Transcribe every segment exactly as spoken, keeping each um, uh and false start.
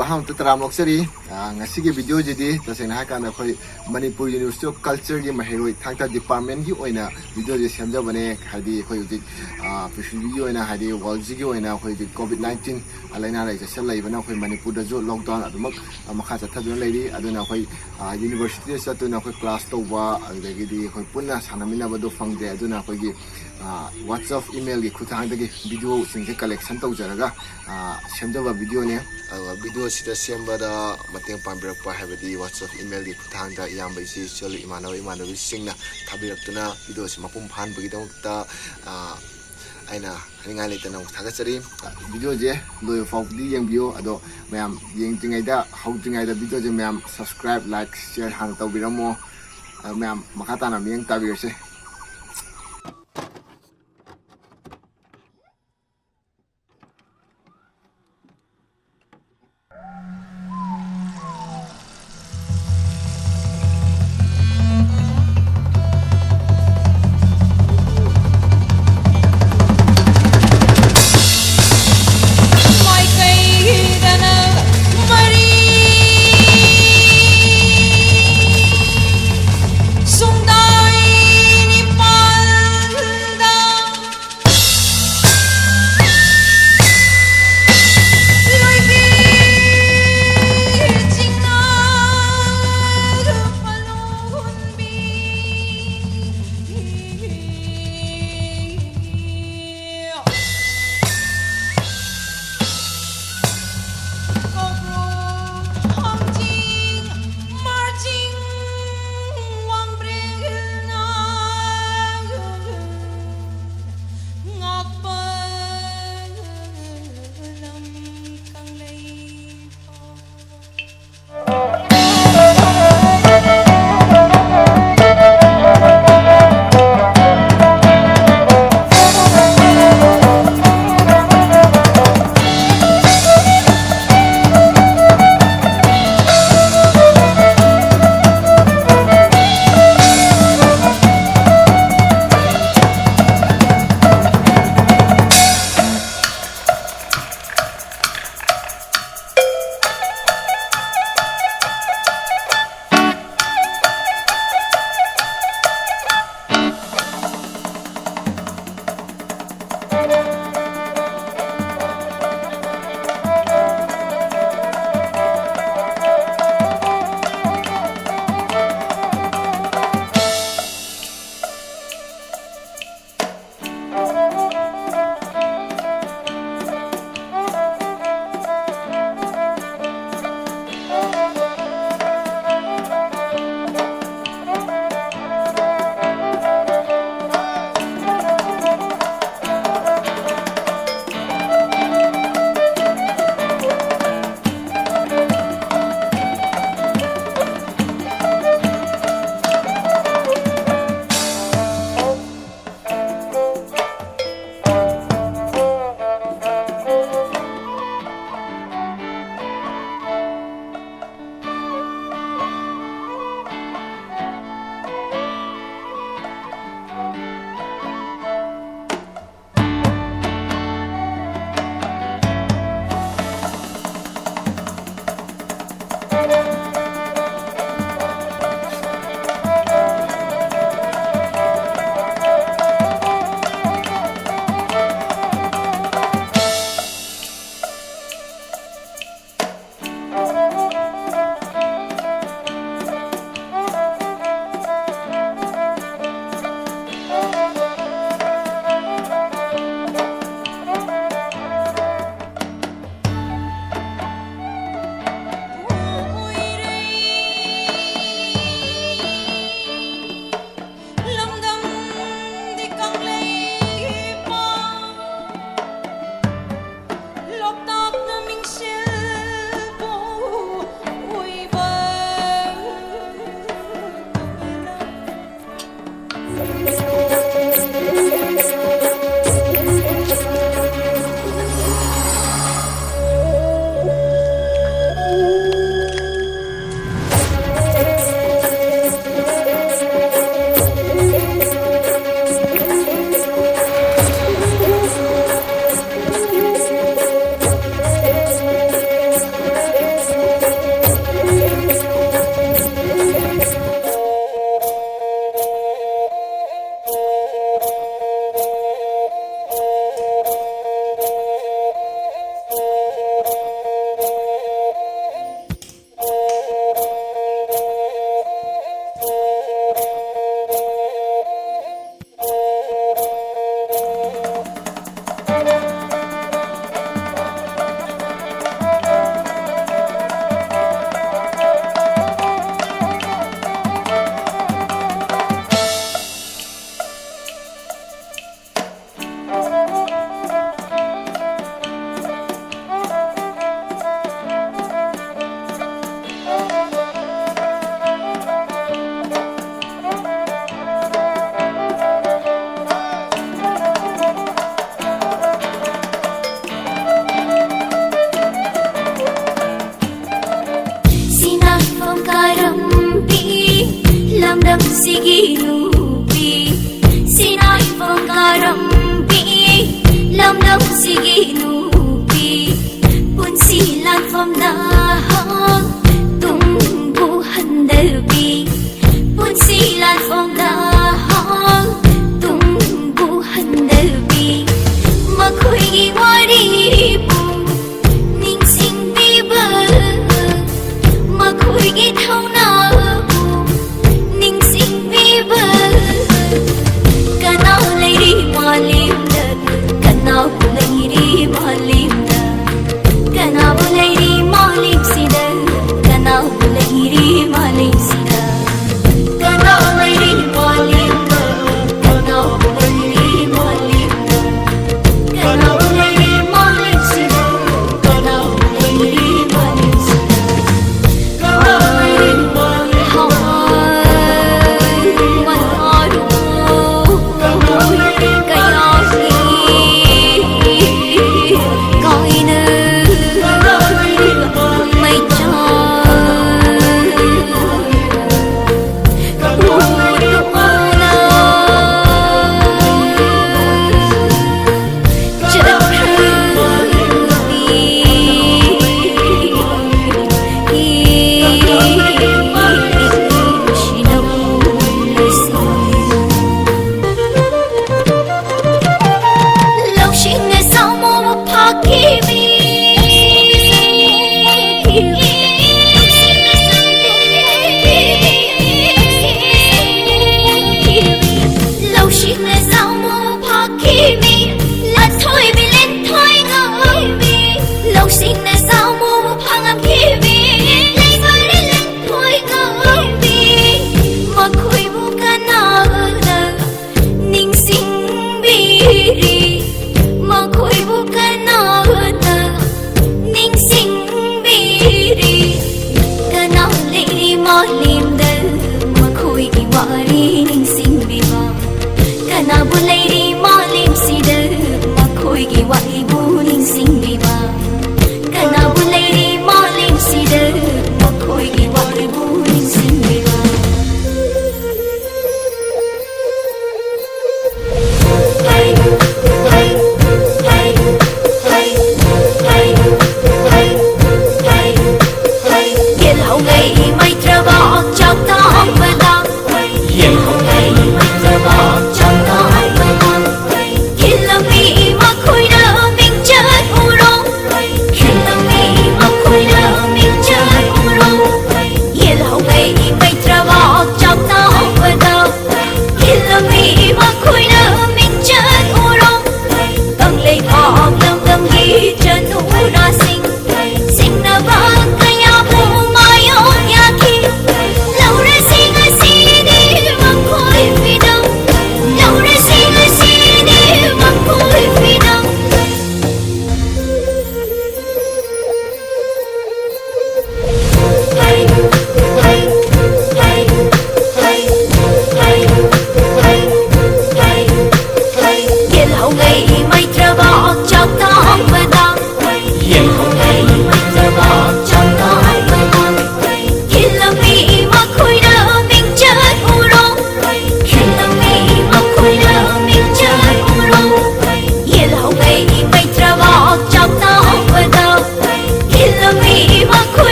ꯑꯍꯥꯟꯕꯗ ꯇꯔꯥꯝ ꯑꯣꯛꯆꯔꯤ꯫ ꯑ, ꯉꯁꯤꯒꯤ ꯚꯤꯗꯤꯑꯣꯁꯤꯗꯤ ꯇꯁꯦꯡꯅ ꯍꯥꯏꯔꯀꯥꯟꯗ ꯑꯩꯈꯣꯏ ꯃꯅꯤꯄꯨꯔ ꯌꯨꯅꯤꯚꯔꯁꯤꯇꯤ ꯑꯣꯐ ꯀꯜꯆꯔꯒꯤ ꯃꯍꯩꯔꯣꯏ ꯊꯥꯡ ꯇꯥ ꯗꯤꯄꯥꯔꯠꯃꯦꯟꯒꯤ ꯑꯣꯏꯅ ꯚꯤꯗꯤꯑꯣꯁꯦ ꯁꯦꯝꯖꯕꯅꯦ꯫ ꯍꯥꯏꯗꯤ ꯑꯩꯈꯣꯏ ꯍꯧꯖꯤꯛ, ꯑ, ꯄ꯭ꯔꯤꯊꯤꯕꯤꯒꯤ ꯑꯣꯏꯅ, ꯍꯥꯏꯗꯤ ꯋꯥꯔꯜꯁꯤꯒꯤ ꯑꯣꯏꯅ ꯑꯩꯈꯣꯏ ꯍꯧꯖꯤꯛ ꯀꯣꯚꯤꯗ ꯅꯥꯏꯟꯇꯤꯟ ꯂꯥꯏꯅꯥ ꯂꯩ ꯆꯠꯁꯜꯂꯛꯏꯕꯅ ꯑꯩꯈꯣꯏ ꯃꯅꯤꯄꯨꯔꯗꯁꯨ ꯂꯣꯛꯗꯥꯎꯟ ꯑꯗꯨꯃꯛ, ꯑ, ꯃꯈꯥ ꯆꯠꯊꯗꯨꯅ ꯂꯩꯔꯤ꯫ ꯑꯗꯨꯅ ꯑꯩꯈꯣꯏ, ꯑ, ꯌꯨꯅꯤꯚꯔꯁꯤꯇꯤꯗ ꯆꯠꯇꯨꯅ ꯑꯩꯈꯣꯏ ꯀ꯭ꯂꯥꯁ ꯇꯧꯕ, ꯑꯗꯨꯗꯒꯤꯗꯤ ꯑꯩꯈꯣꯏ ꯄꯨꯟꯅ ꯁꯥꯟꯅꯃꯤꯟꯅꯕꯗꯣ ꯐꯪꯗ꯭ꯔꯦ꯫ ꯑꯗꯨꯅ ꯑꯩꯈꯣꯏꯒꯤ, ꯑ, WhatsApp emailꯒꯤ ꯈꯨꯠꯊꯥꯡꯗꯒꯤ ꯚꯤꯗꯤꯑꯣꯁꯤꯡꯁꯦ ꯀꯂꯦꯛꯁꯟ ꯇꯧꯖꯔꯒ, ꯑ, ꯁꯦꯝꯖꯕ ꯚꯤꯗꯤꯑꯣꯅꯦ꯫ ꯑꯗꯨꯒ ꯚꯤꯗꯤꯑꯣꯁꯤꯗ ꯁꯦꯝꯕꯗ ꯃꯇꯦꯡ ꯄꯥꯡꯕꯤꯔꯛꯄ, ꯍꯥꯏꯕꯗꯤ WhatsApp emailꯒꯤ ꯈꯨꯠꯊꯥꯡꯗ ꯏꯌꯥꯝꯕ, ꯏꯆꯦ, ꯏꯆꯜ, ꯏꯃꯥꯟꯅꯕ, ꯏꯃꯥꯟꯅꯕꯤꯁꯤꯡꯅ ꯊꯥꯕꯤꯔꯛꯇꯨꯅ ꯚꯤꯗꯤꯑꯣꯁꯤ ꯃꯄꯨꯡ ꯐꯥꯍꯟꯕꯒꯤꯗꯃꯛꯇ, ꯑ, ꯑꯩꯅ ꯍꯥꯏꯅꯤꯡꯉꯥꯏ ꯂꯩꯇꯅ ꯑꯃꯨꯛ ꯊꯥꯒꯠꯆꯔꯤ꯫ ꯚꯤꯗꯤꯑꯣꯁꯦ ꯂꯣꯏꯕ ꯐꯥꯎꯕꯗꯤ ꯌꯦꯡꯕꯤꯌꯨ꯫ ꯑꯗꯣ ꯃꯌꯥꯝ ꯌꯦꯡꯗ꯭ꯔꯤꯉꯩꯗ, ꯍꯧꯗ꯭ꯔꯤꯉꯩꯗ ꯚꯤꯗꯤꯑꯣꯁꯦ ꯃꯌꯥꯝ subscribe, like, share ꯍꯥꯟꯅ ꯇꯧꯕꯤꯔꯝꯃꯣ꯫ ꯑꯗꯣ ꯃꯌꯥꯝ ꯃꯈꯥ ꯇꯥꯅ ꯃꯤꯠꯌꯦꯡ ꯇꯥꯕꯤꯔꯁꯦ꯫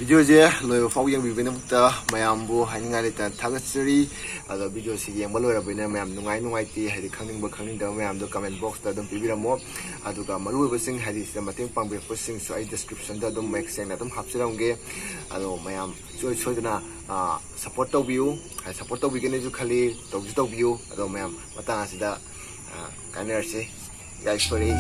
Video ꯁꯦ ꯂꯣꯏꯕ ꯐꯥꯎ ꯌꯦꯡꯕꯤꯕꯒꯤꯗꯃꯛꯇ ꯃꯌꯥꯝꯕꯨ ꯍꯥꯏꯅꯤꯡꯉꯥꯏ ꯂꯩꯇꯅ ꯊꯥꯒꯠꯆꯔꯤ꯫ ꯑꯗꯣ video ꯁꯤ ꯌꯦꯡꯕ ꯂꯣꯏꯔꯕꯅꯤꯅ ꯃꯌꯥꯝ ꯅꯨꯡꯉꯥꯏ ꯅꯨꯡꯉꯥꯏꯇꯦ, ꯍꯥꯏꯗꯤ ꯈꯪꯅꯤꯡꯕ ꯈꯪꯅꯤꯡꯗꯕ ꯃꯌꯥꯝꯗꯣ comment box ꯇ ꯑꯗꯨꯝ ꯄꯤꯕꯤꯔꯝꯃꯣ꯫ ꯑꯗꯨꯒ ꯃꯔꯨꯑꯣꯏꯕꯁꯤꯡ, ꯍꯥꯏꯗꯤ ꯁꯤꯗ ꯃꯇꯦꯡ ꯄꯥꯡꯕꯤꯔꯛꯄꯁꯤꯡꯁꯨ ꯑꯩ description ꯗ ꯑꯗꯨꯝ ꯃꯌꯦꯛ ꯁꯦꯡꯅ ꯑꯗꯨꯝ ꯍꯥꯞꯆꯔꯝꯒꯦ꯫ ꯑꯗꯣ ꯃꯌꯥꯝ ꯁꯨꯡꯁꯣꯏ ꯁꯣꯏꯗꯅ support ꯇꯧꯕꯤꯌꯨ꯫ ꯍꯥꯏꯗꯤ support ꯇꯧꯕꯤꯒꯅꯤꯁꯨ ꯈꯜꯂꯤ, ꯇꯧꯁꯨ ꯇꯧꯕꯤꯌꯨ꯫ ꯑꯗꯣ ꯃꯌꯥꯝ ꯃꯇꯥꯡ ꯑꯁꯤꯗ ꯀꯥꯏꯅꯔꯁꯤ꯫ ꯌꯥꯏꯐꯔꯦ꯫